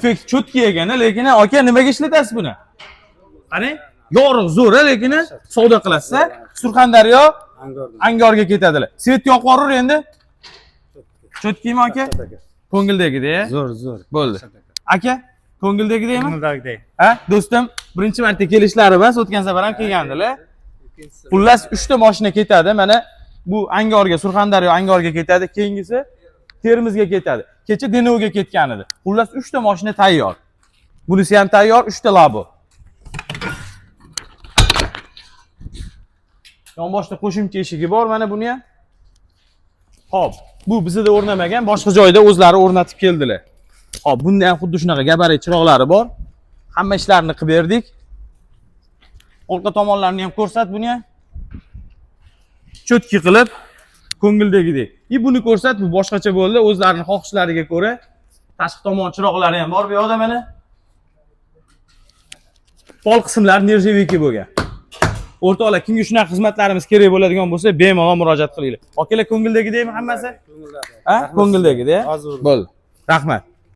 Effekt чёткий ekan, lekin aka, nimaga ishlatasiz buni? Qarang, yorug', zo'r, lekin savdo qilasiz. Surxondaryo, Angorga ketadilar. Свет yoqib yuborur endi. Чёткий mi, aka? Ko'ngildagidek. Zo'r, zo'r. Bo'ldi. Aka, ko'ngildagidekmi? Ko'ngildagidek. Ha, do'stim, birinchi marta kelishlari emas, o'tgan safar ham kelgandilar. Xullas, 3 ta mashina ketadi. Mana bu Angorga, Surxondaryo Angorga ketadi, keyingisi Termizga ketadi. Kecha Denovga ketgan edi. Xullas, 3 ta mashina tayyor. Bunisi ham tayyor, 3 ta Labo. Yonboshda qo'shimcha eshigi bor, mana buni ham. Xo'p, bu bizda o'rnamagan, boshqa joyda o'zlari o'rnatib keldilar. Xo'p, bunda ham xuddi shunaqa gabarit chiroqlari bor. Hamma ishlarini qilib berdik. Orqa tomonlarini ham ko'rsat buni ham. Чёткий qilib, ko'ngildagidek. И buni ko'rsat, bu boshqacha bo'ldi, o'zlarining xohishlariga ko'ra. Tashqi tomon chiroqlari ham bor bu yoqda mana. Pol qismlari нержавейка bo'lgan. O'rtoqlar, kimga shunaqa xizmatlarimiz kerak bo'ladigan bo'lsa, bemalol murojaat qilinglar. Akalar, ko'ngildagidekmi hammasi? Ha? Ko'ngildagidek. Hozir. Bo'ldi. Rahmat.